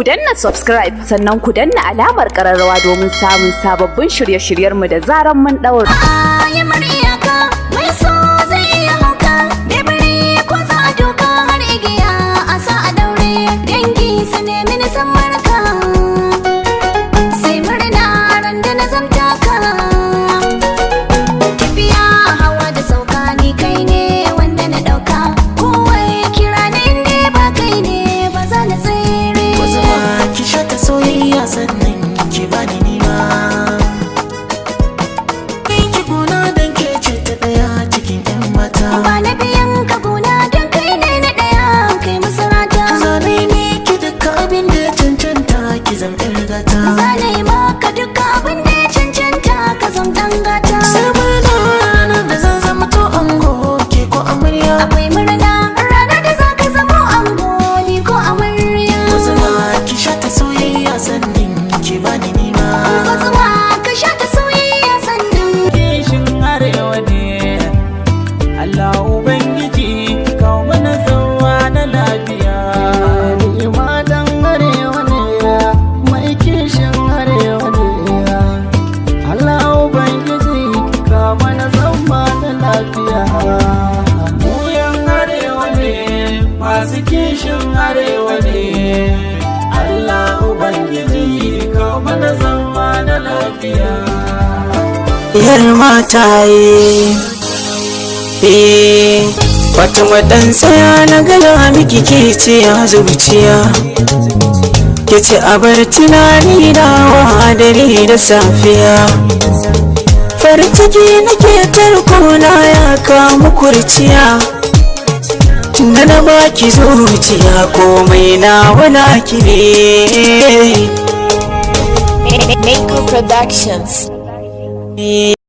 Ku danna subscribe, sannan ku danna alamar kararrawa domin samun sababbin shirye-shiryenmu da zaran mun daura. Yamar iyaka mai so zai iya hauka, bebare ko za a doka har igiya a sa a daure, dangi su nemi na san marka, sai murna ran da na zamta ka. Tafiya hawa da sauka, ni kai ne wanda na dauka. Kowa ya kira ni, inda ba kai ne ba za na tsere. Zama ki sha ta soyayya, sannan ki bani nima. Ki gona dan ke ce ta daya cikin yan mata. Ba na biyan ka gona don kai ne na ɗaya, kai masarata. Zane ne ki duka abin da ya cancanta, ki zam yar gata. Zane maka duka abin da ya cancanta, ka zam ɗan gata. Sai murna ranar da zan zama to ango, ke ko amarya. Akwai murna ranar da zaka zamo ango, ni ko amarya. Zama ki sha ta soyayya, sannan ki bani nima. Ko zuma ka sha ta soyayya sannan. Kishin arewa ne, Allah Ubangiji kawo mana zama na lafiya. Ni matan arewa ne, mai kishin arewa ne. Allah Ubangiji ka mana zama na lafiya. Mu yan arewa ne, masu kishin arewa ne. Allah Ubangiji kawo mana zama na lafiya. Yar mataye, eh, Fatima, dan tsaya na gaya miki, ke ce a zuciya, ke ce a bar tunani nawa dare da safiya. Farin ciki nake, tarkona ya kamu kurciya. Tunda na baki zuciya, komai na wana ki ne. Maker Productions.